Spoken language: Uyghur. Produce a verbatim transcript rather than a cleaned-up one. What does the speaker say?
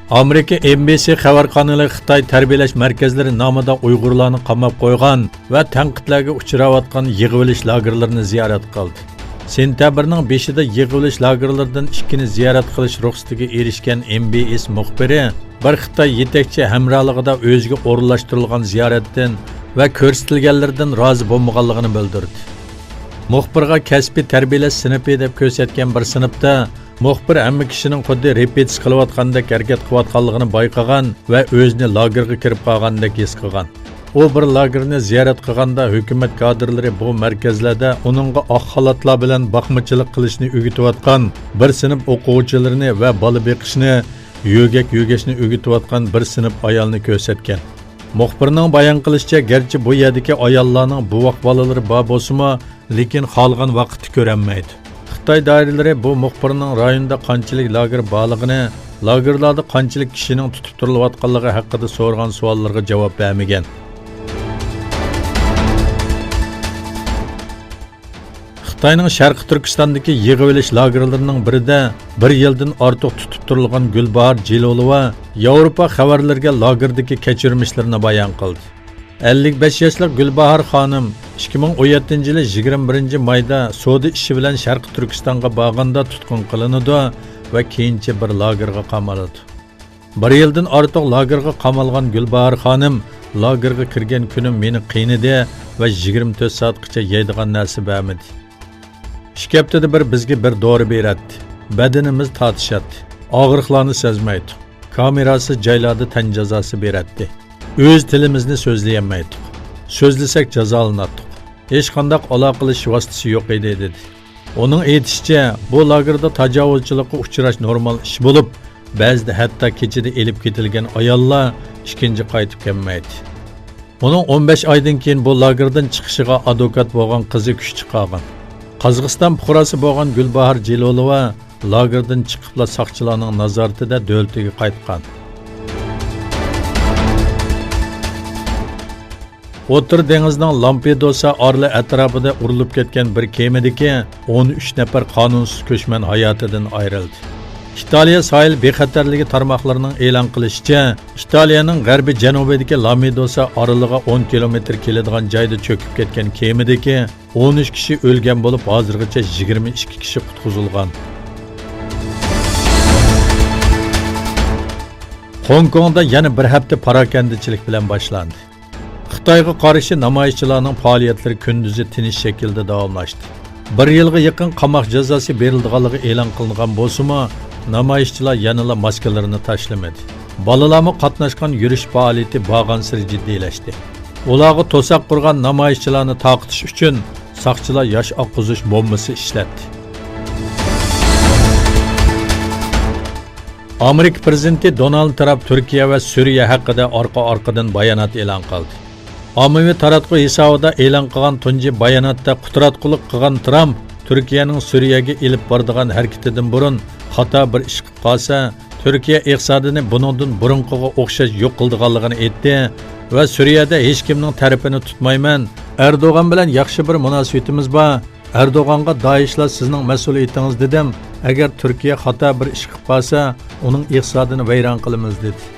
ئامېرىكا ئېن بى سى خەۋەر قانىلى خىتاي تەربىيەلەش مەركەزلىرى نامىدا ئۇيغۇرلارنى قاماپ قويغان ۋە تەنقىدلەرگە ئۇچراۋاتقان يىغىۋېلىش لاگېرلىرىنى زىيارەت قىلدى. سېنتەبىرنىڭ بېشىدا يىغىۋېلىش لاگېرلىرىدىن ئىككىنى زىيارەت قىلىش رۇخسىتىگە ئېرىشكەن ئېن بى ئېس مۇخبىرى بىر خىتاي يېتەكچى ھەمراھلىقىدا ئۆزىگە ئورۇنلاشتۇرۇلغان زىيارەتتىن ۋە كۆرسىتىلگەنلىرىدىن رازى بولمىغانلىقىنى بىلدۈردى. مۇخبىرغا كەسپىي تەربىيەلەش سىنىپى دەپ كۆرسەتكەن بىر سىنىپتا مۇخبىر ھەممە كىشىنىڭ خۇددى رېپېتىس قىلىۋاتقاندەك ھەرىكەت قىلىۋاتقانلىقىنى بايقىغان ۋە ئۆزىنى لاگېرغا كىرىپ قالغاندەك ھېس قىلغان. ئۇ بىر لاگېرنى زىيارەت قىلغاندا ھۆكۈمەت كادىرلىرى بۇ مەركەزلەردە ئۇنىڭغا ئاق خالاتلار بىلەن باقمىچىلىق قىلىشنى ئۆگىتىۋاتقان بىر سىنىپ ئوقۇغۇچىلىرىنى ۋە بالا بېقىشنى، يۆگەك يۆگەشنى ئۆگىتىۋاتقان بىر سىنىپ ئايالنى كۆرسەتكەن. مۇخبىرنىڭ بايان قىلىشىچە، گەرچە بۇ يەردىكى ئاياللارنىڭ بوۋاق بالىلىرى بار بولسىمۇ، لېكىن خالىغان ۋاقىتتا كۆرەلمەيدۇ. خىتاي دائىرىلىرى بۇ مۇخبىرنىڭ رايوندا قانچىلىك لاگېر بارلىقىنى، لاگېرلاردا قانچىلىك كىشىنىڭ تۇتۇپ تۇرۇلۇۋاتقانلىقى ھەققىدە سورىغان سوئاللىرىغا جاۋاب بەرمىگەن. خىتاينىڭ شەرقىي تۈركىستاندىكى يىغىۋېلىش لاگېرلىرىنىڭ بىرىدە بىر يىلدىن ئارتۇق تۇتۇپ تۇرۇلغان گۈلباھار جېلىلوۋا ياۋروپا خەۋەرلىرىگە لاگېردىكى كەچۈرمىشلىرىنى بايان قىلدى. ئەللىك بەش ياشلىق گۈلباھار خانىم ئىككى مىڭ ئون يەتتىنچى يىلى يىگىرمە بىرىنچى مايدا سودا ئىشى بىلەن شەرقىي تۈركىستانغا بارغاندا تۇتقۇن قىلىنىدۇ ۋە كېيىنچە بىر لاگېرغا قامىلىدۇ. بىر يىلدىن ئارتۇق لاگېرغا قامالغان گۈلباھار خانىم، لاگېرغا كىرگەن كۈنۈم مېنى قىينىدى ۋە يىگىرمە تۆت سائەتقىچە يەيدىغان نەرسە بەرمىدى. ئىككى ھەپتىدە بىر بىزگە بىر دورا بېرەتتى. بەدىنىمىز تارتىشاتتى. ئاغرىقلارنى سەزمەيتتۇق. كامېراسىز جايلاردا تەن جازاسى بېرەتتى. ئۆز تىلىمىزنى سۆزلىيەلمەيتتۇق. سۆزلىسەك جازالىناتتۇق. ھېچقانداق ئالاقىلىشىش ۋاسىتىسى يوق ئىدى، دېدى. ئۇنىڭ ئېيتىشىچە، بۇ لاگېردا تاجاۋۇزچىلىققا ئۇچراش نورمال ئىش بولۇپ، بەزىدە ھەتتا كېچىدە ئېلىپ كېتىلگەن ئاياللار ئىككىنچى قايتىپ كەلمەيتتى. ئۇنىڭ ئون بەش ئايدىن كېيىن بۇ لاگېردىن چىقىشىغا ئادۋوكات بولغان قىزى كۈچ چىقارغان. قازاقىستان پۇقراسى بولغان گۈلباھار جېلىلوۋا لاگېردىن چىقىپلا ساقچىلارنىڭ نازارىتىدە دۆلىتىگە قايتقان. ئوتتۇرا دېڭىزنىڭ لامپېدۇسا ئارىلى ئەتراپىدا ئۇرۇلۇپ كەتكەن بىر كېمىدىكى ئون ئۈچ نەپەر قانۇنسىز كۆچمەن ھاياتىدىن ئايرىلدى. ئىتالىيە ساھىل بىخەتەرلىكى تارماقلىرىنىڭ ئېلان قىلىشىچە، ئىتالىيەنىڭ غەربىي جەنۇبىدىكى لامپېدۇسا ئارىلىغا ئون كىلومېتىر كېلىدىغان جايدا چۆكۈپ كەتكەن كېمىدىكى ئون ئۈچ كىشى ئۆلگەن بولۇپ، ھازىرغىچە يىگىرمە ئىككى كىشى قۇتقۇزۇلغان. خوڭكوڭدا يەنە بىر ھەپتە پاراكەندىچىلىك بىلەن باشلاندى. خىتايغا قارشى نامايىشچىلارنىڭ پائالىيەتلىرى كۈندۈزى تىنچ شەكىلدە داۋاملاشتى. بىر يىلغا يېقىن قاماق جازاسى بېرىلىدىغانلىقى ئېلان قىلىنغان بولسىمۇ، نامايىشچىلار يەنىلا ماسكىلىرىنى تاشلىمىدى. بالىلارمۇ قاتناشقان يۈرۈش پائالىيىتى بارغانسېرى جىددىيلەشتى. ئۇلارغا توساق قۇرغان نامايىشچىلارنى تارقىتىش ئۈچۈن ساقچىلار ياش ئاققۇزۇش بومبىسى ئىشلەتتى. ئامېرىكا پىرېزىدېنتى دونالد ترامپ تۈركىيە ۋە سۈرىيە ھەققىدە ئارقا-ئارقىدىن بايانات ئېلان قىلدى. ئاممىۋى تاراتقۇ ھېسابىدا ئېلان قىلغان تۇنجى باياناتتا قۇتراتقۇلۇق قىلغان ترامپ تۈركىيەنىڭ سۈرىيەگە ئېلىپ بارىدىغان ھەرىكىتىدىن بۇرۇن خاتا بىر ئىش قىلىپ قالسا، تۈركىيە ئىقتىسادىنى بۇنىڭدىن بۇرۇنقىغا ئوخشاش يوق قىلىدىغانلىقىنى ئېيتتى ۋە سۈرىيەدە ھېچكىمنىڭ تەرىپىنى تۇتمايمەن، ئەردوغان بىلەن ياخشى بىر مۇناسىۋىتىمىز بار، ئەردوغانغا دائىشلار سىزنىڭ مەسئۇلىيىتىڭىز دېدىم، ئەگەر تۈركىيە خاتا بىر ئىش قىلىپ قالسا، ئۇنىڭ ئىقتىسادىنى ۋەيران قىلىمىز، دېدى.